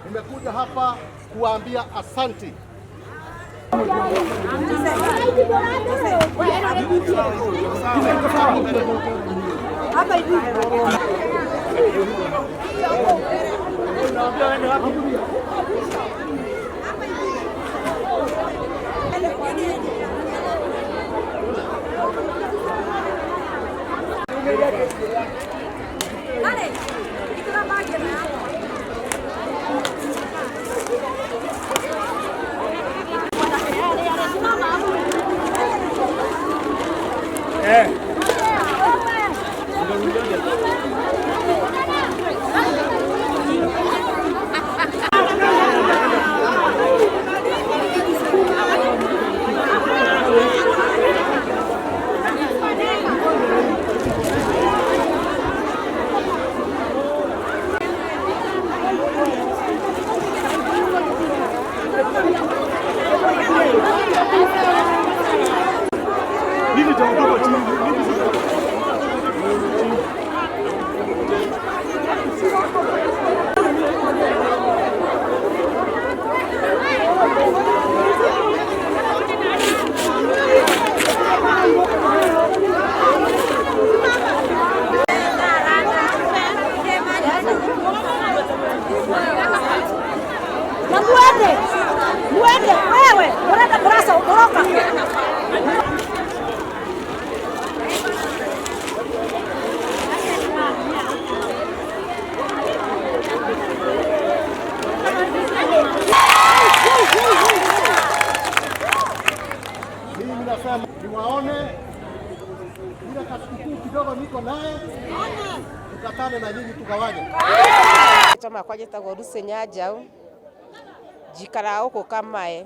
Nimekuja hapa kuwaambia asanti. Na muende, muende wewe, unaenda kurasa ukoroka. Mimi nasema niwaone ile kasikukuu kidogo niko naye, tukatane na nyinyi tugawanye. Rĩtwa makwa njĩtagwo Lucy Nyanjau, njikaraga gũkũ Kamae,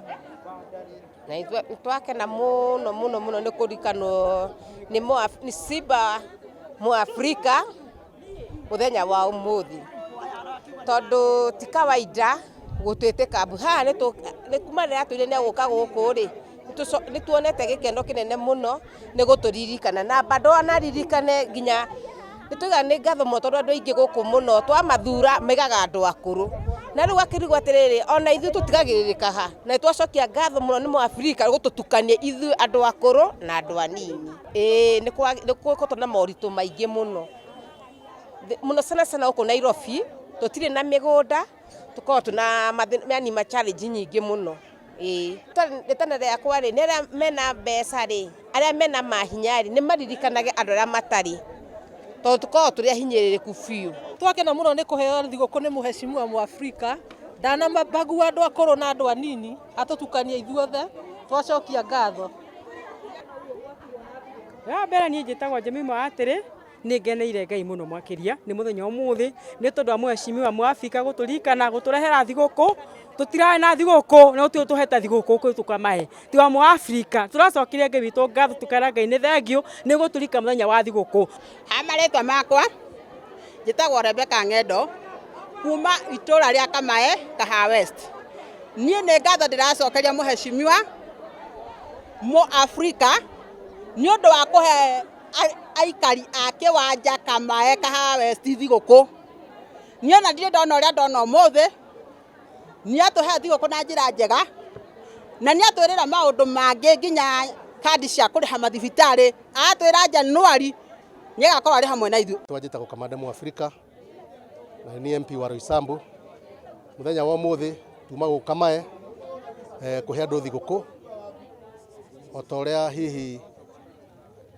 na nĩtwakena mũno mũno mũno nĩ kũrikanwo nĩ Simba Mũafrika mũthenya wa ũmũthĩ, tondũ ti kawaida gũtwĩtĩka mbu haha nĩ kuma rĩrĩa atwĩrire nĩ egũka gũkũ rĩ, nĩ tuonete gĩkeno kĩnene mũno nĩ gũtũririkana na bado anaririkane nginya nĩ tuigaga nĩ ngatho mũno tondũ andũ aingĩ gũkũ mũno twamathura maigaga andũ akũrũ na rĩu akĩrigwo atĩrĩrĩ ona ithuĩ tũtigagĩrĩrĩka ha na nĩtwacokia ngatho mũno nĩ Mũafrika gũtũtukania ithuĩ andũ akũrũ na andũ anini. Ĩĩ nĩ gũkoretwo na moritũ maingĩ mũno mũno sana sana gũkũ Nairobi tũtirĩ na mĩgũnda tũkoragwo twĩna yani ma challenge nyingĩ mũno. Ĩĩ rĩtana rĩakwa rĩ nĩ arĩa mena mbeca rĩ arĩa mena mahinya rĩ nĩ maririkanage andũ arĩa matarĩ tondũ tũkoragwo tũrĩ ahinyĩrĩrĩku biũ. Twakena mũno nĩ kũheo thigũkũ nĩ mũheshimiwa Mũafrika ndanamabagua andũ akũrũ na andũ anini atũtukania ithuothe twacokia ngatho. Ya mbere niĩ njĩtagwo Jemima Atĩrĩ, nĩ ngeneire Ngai mũno makĩria nĩ mũthenya ũmũthĩ nĩ tondũ wa mũheshimiwa Mũafrika gũtũririkana gũtũrehera thigũkũ tũtirarĩ na thigũkũ no tũhete thigũkũ kũu Kamae ti wa Mũafrika tũracokirie Ngai witũ ngatho tũkera Ngai nĩ thengiũ nĩ gũtũririkana mũthenya wa thigũkũ. Ha marĩtwa makwa njĩtagwo Rebecca Ng'endo kuma itũra rĩa Kamae Kahawa West. Niĩ nĩ ngatho ndĩracokeria mũheshimiwa Mũafrika nĩ ũndũ wa kũhe aikari a kĩwanja Kamae Kahawa West thigũkũ. Niĩ ona ndirĩ ndona ũrĩa ndona ũmũthĩ, nĩ atũhe thigũkũ na njĩra njega na nĩ atwĩrĩra maũndũ mangĩ nginya kandi cia kũrĩha mathibitarĩ, atwĩra Januari nĩ agakorwo arĩ hamwe na ithuĩ. Twanjĩtagwo Kamande Mũafrika na nĩ MP wa Roysambu. Mũthenya wa ũmũthĩ tuma gũkũ Kamae kũhe andũ thigũkũ o ta ũrĩa hihi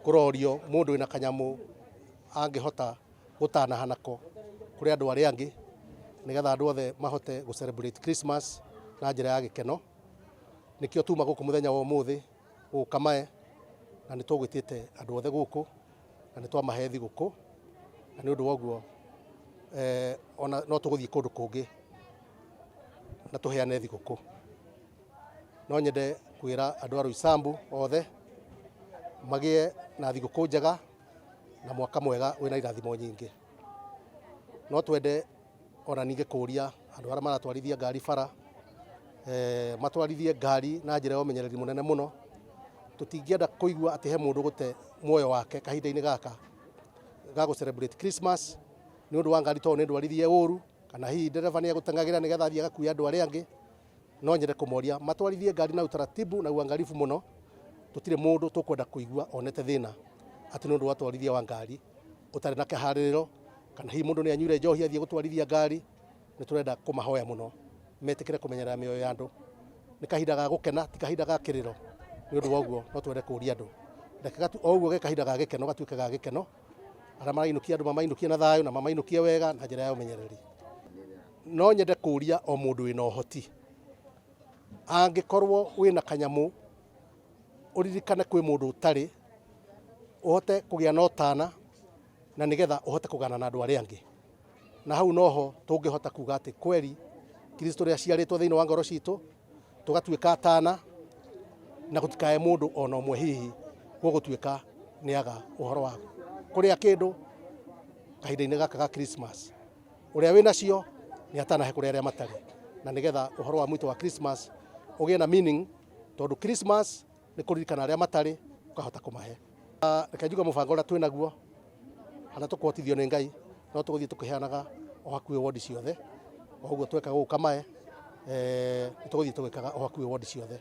kũrorio mũndũ wĩna kanyamũ angĩhota gũtanaha nako kũrĩ andũ arĩa angĩ nĩgetha andũ othe mahote gũ celebrate Christmas na njĩra ya gĩkeno. Nĩkĩo tuma gũkũ mũthenya wa ũmũthĩ gũkũ Kamae na nĩ tũgwĩtĩte andũ othe gũkũ na nĩ twamahe thigũkũ. Na nĩ ũndũ wa ũguo ona no tũgũthiĩ kũndũ kũngĩ na tũheane thigũkũ. No nyende kwĩra andũ a Roysambu othe magĩe na thigũkũ njega na mwaka mwega wĩna irathimo nyingĩ. No twende ona ningĩ kũria andũ arĩa maratwarithia ngari bara matwarithie ngari na njĩra ya ũmenyereri mũnene mũno. Tũtingĩenda kũigua atĩ he mũndũ gũte muoyo wake kahinda-inĩ gaka ga gũ celebrate Christmas nĩ ũndũ wa ngari tondũ nĩ ndwarithie ũru, kana hihi ndereba nĩ egũteng'agĩra nĩgetha athiĩ agakue andũ arĩa angĩ. No nyende kũmoria matwarithie ngari na utaratibu na uangalifu mũno. Tũtirĩ mũndũ tũkwenda kũigua onete thĩna atĩ nĩ ũndũ wa twarithia wa ngari ũtarĩ na kĩharĩrĩro, kana hihi mũndũ nĩ anyuire njohi athiĩ gũtwarithia ngari. Nĩ tũrenda kũmahoya mũno metĩkĩre kũmenyerera mĩoyo ya andũ. Nĩ kahinda ga gũkena, ti kahinda ga kĩrĩro. Nĩ ũndũ wa ũguo no twende kũria andũ reke o ũguo ge kahinda ga gĩkeno gatuĩke ga gĩkeno, arĩa marainũkia andũ mamainũkie na thayũ na mamainũkie wega na njĩra ya ũmenyereri. No nyende kũria o mũndũ wĩna ũhoti, angĩkorwo wĩna kanyamũ ũririkane kwĩ mũndũ ũtarĩ, ũhote kũgĩa na ũtana na nĩgetha ũhote kũgana na andũ arĩa angĩ. Na hau noho tũngĩhota kuga atĩ kweri Kristo rĩa aciarĩtwo thĩinĩ wa ngoro citũ, tũgatuĩka atana na gũtikae mũndũ ona ũmwe hihi gũgũtuĩka nĩ aga ũhoro wa kũrĩa kĩndũ kahinda-inĩ gaka ga Christmas. Ũrĩa wĩnacio nĩ atanahe kũrĩ arĩa matarĩ, na nĩgetha ũhoro wa mwito wa Christmas ũgĩe na meaning, tondũ Christmas nĩ kũririkana arĩa matarĩ ũkahota kũmahe. Reke njuge mũbango ũrĩa twĩnaguo harĩa tũkũhotithio nĩ Ngai no tũgũthiĩ tũkĩheanaga o hakuhĩ wodi ciothe, o ũguo tweka gũkũ Kamae, nĩ tũgũthiĩ tũgĩkaga o hakuhĩ wodi ciothe.